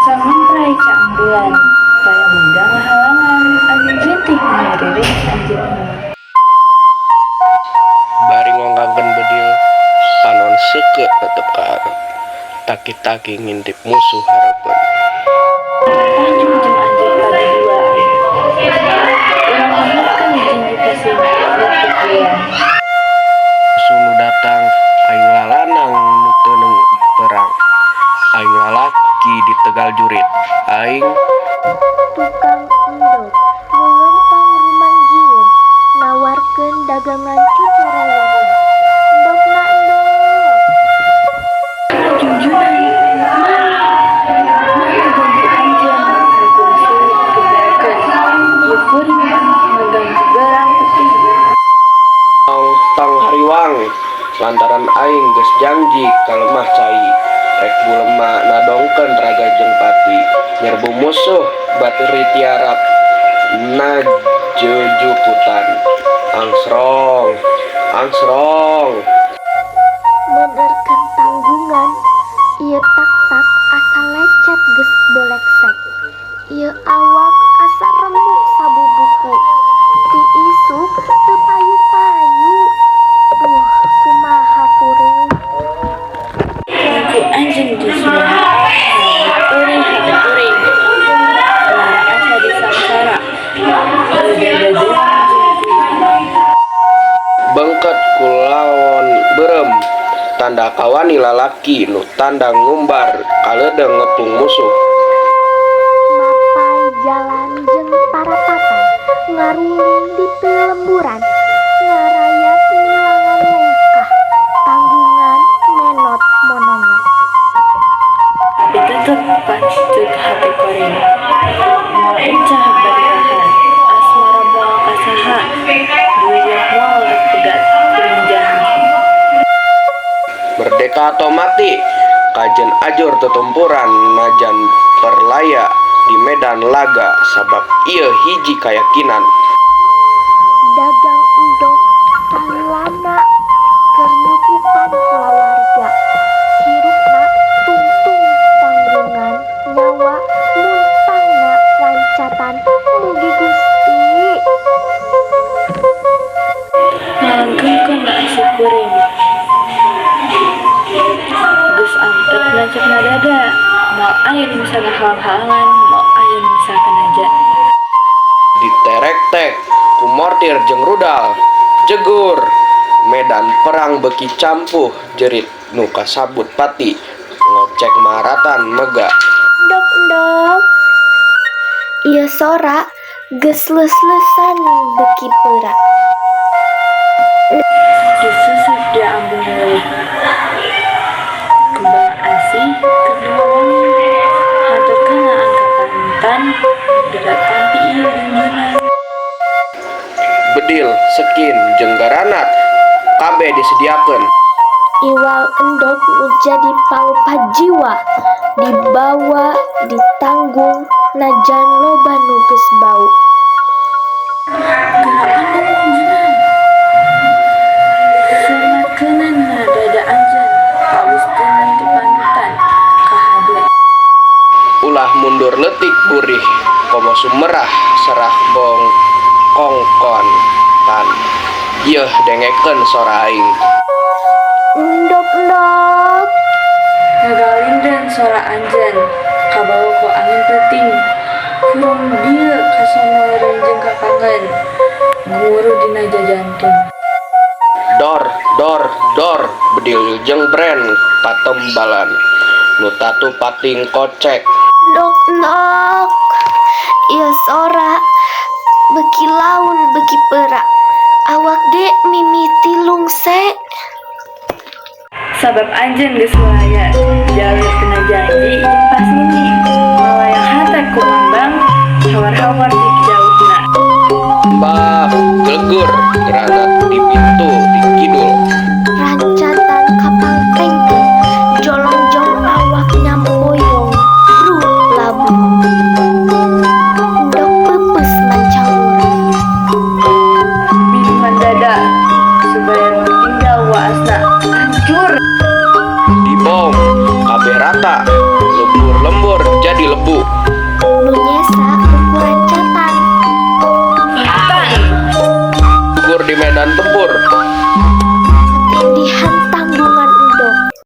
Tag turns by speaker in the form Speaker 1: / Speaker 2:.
Speaker 1: Samempray caang bulan, taya mundang halangan, angin rintih ngariring anjeunna.
Speaker 2: Bari ngonggangkeun bedil, panon seukeu netep ka arep. Taki-taki ngintip musuh hareupeun.
Speaker 1: Tanjung jeung anjeun paduduaan. Urang lemutkeun janji pasini rek.
Speaker 2: Musuh nu datang, aing lalanang nu teu perang. Aing lalaki di tegal jurit. Aing
Speaker 3: Tukang endog nu lempang rumanggieun nawarkeun dagangan cucorowoheun. Endogna endog.
Speaker 1: Junjunan mana janji anjeun nu teu sulit digeberkeun. Ieu kuring megang beurang peuting.
Speaker 2: Tong hariwang lantaran aing geus janji ka lemah cai. Rek gulema nadongkeun raga jeung pati. Nyerbu musuh bari tiarap najejukutan. Angsrong, angsrong.
Speaker 3: Meudeurkeun tanggungan ieu tak-tak asa lecet geus boleksek. Ieu awak asa remuk sabubuku. Ti isuk teu payu-payu. Duh, kumaha kuring.
Speaker 1: Ku anjeun disudahan eureun hate kuring. Lara asa disangsara. Ieu dada gerang jeung kuring.
Speaker 2: Bengket ku lawon beureum. Tanda kawani lalaki nu tandang ngumbar kaleudeng ngepung musuh.
Speaker 3: Mapay jalan jeung parapatan ngaruling di lemburan ngarayat ngilangan lengkah tanggungan menot mononyok.
Speaker 1: Tapi tetep pacut hate kuring. Moal encah bari rahan. Asmara moal ka saha. Duyuk moal rek pegat. Kuring janji.
Speaker 2: Merdeka atau mati, kajen ajur tetempuran najan perlaya di medan laga sabab ieu hiji kayakinan.
Speaker 3: Dagang endog salilana keur nyukupan kulawarga. Hirupna tungtung tanggungan nyawa muntangna rancatan mugi Gusti.
Speaker 1: Ngalanggengkeun asih kuring. Geus antep nancepna dada. Moal aya nu bisa ngahalang-halangan, moal aya nu bisa kanaja.
Speaker 2: Diterektek ku mortir jeung rudal. Jegur medan perang beuki campuh jerit nu kasabut pati ngocek maratan mega.
Speaker 3: Endog endog. Ieu sora geus leus-leusan beuki peura.
Speaker 1: Disusup diambung leuwih. Kembang asih keur dumawangi. Haturkeunaan ka panutan geura tampi ieu junjunan.
Speaker 2: Bedil, sekin, jeung garanat kabeh disediakeun.
Speaker 3: Iwal endog nu jadi pangupah jiwa dibawa ditanggung najan loba nu geus bau.
Speaker 1: Geura ambung junjunan. Surmatkeunana dada anjeun pawusteun ti panutan kahade.
Speaker 2: Ulah mundur leutik burih komo sumerah serah bong kongkon tan. Yeuh, dengekeun sora aing.
Speaker 3: Endog endog.
Speaker 1: Ngagalindreun sora anjeun kabawa ku angin peuting. Hurung bieu kasono reunjeung kakangen. Gumuruh dina jajantung.
Speaker 2: Dor dor dor, bedil jeung bren patembalan nu tatu pating kocek.
Speaker 3: Endog endog. Ieu sora beuki laun beuki peura. Awak ge mimiti lungse.
Speaker 1: Sabab anjeun geus walaya jalur tina janji jeung pasini. Malayang hate kumambang hawar-hawar ti jauhna.
Speaker 2: Bak gelegur granat di pintu di kidul.
Speaker 3: Rancatan kapal tanker jolongjong awak nyampoyong bru labuh. Endog peupeus mancawura.
Speaker 1: Minuman dada supaya nu tinggal waasna hancur.
Speaker 2: Dibom kabeh rata, lembur-lembur. medan tempur.